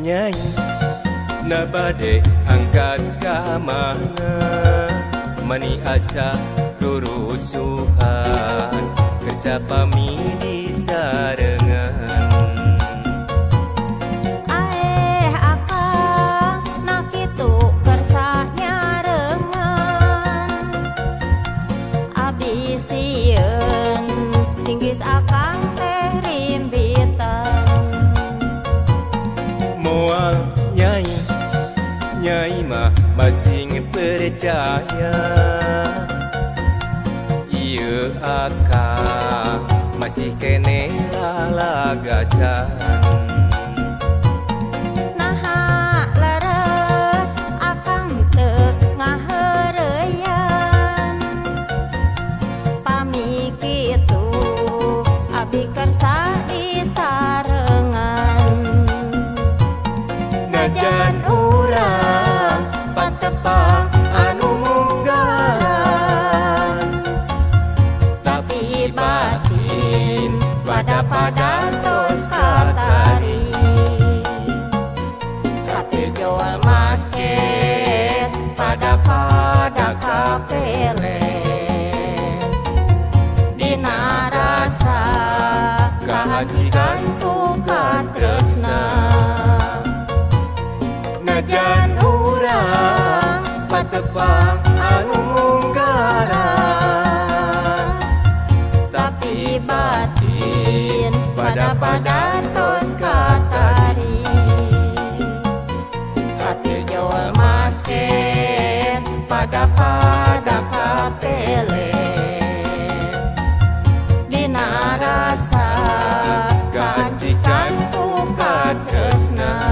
Nyai na bade angkat ka mana mani asa rurusuhan kersa pami di sarengan. Aeh akang na kitu kersa nyarengan abi sieun tinggis akang teh rimbitan. Moal nyai, nyai mah masing percaya ieu akang masih keneh lalagasan. Naha leres akang teu ngaheureyan pami kitu abi kersa disarengan. Najan urang patepang anu munggaran tapi batin pada-pada tos katari. Hati jual masket pada-pada kapele dina rasa kahancikan ku katresna. Najan urang patepang anu munggaran tapi batin pada-pada tos katari. Hati jual masket pada-pada kapele dina rasa kahancikan ku katresna.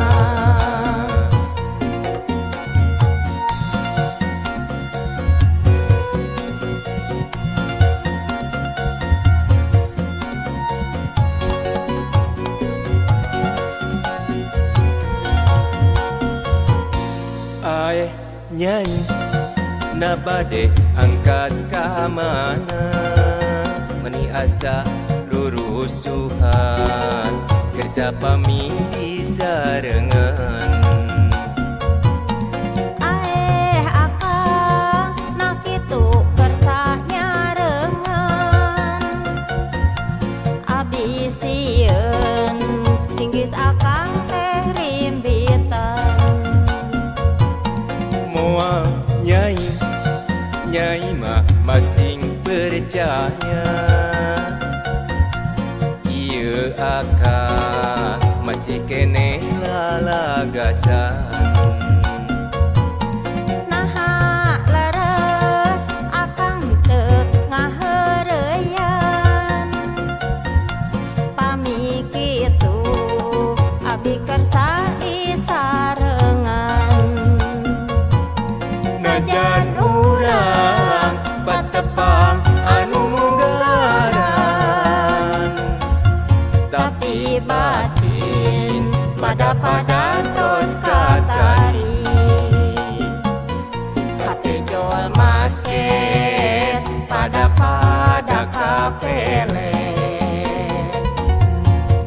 Aeh nyai na bade angkat ka mana meni asa rurusuhan kersa pami di sarengan. Aeh akang na kitu kersa nyarengan abi sieun tinggis akang teh rimbitan. Moal nyai, nyai mah masing percaya ieu akang masih keneh lalagasan. Naha leres akang teu ngaheureyan pami kitu abi kersa disarengan. Najan urang patepang anu munggaran tapi batin pada-pada tos katari. Hati jual masket pada-pada kapele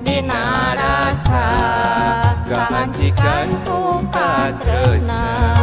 dina rasa kahancikan ku katresna.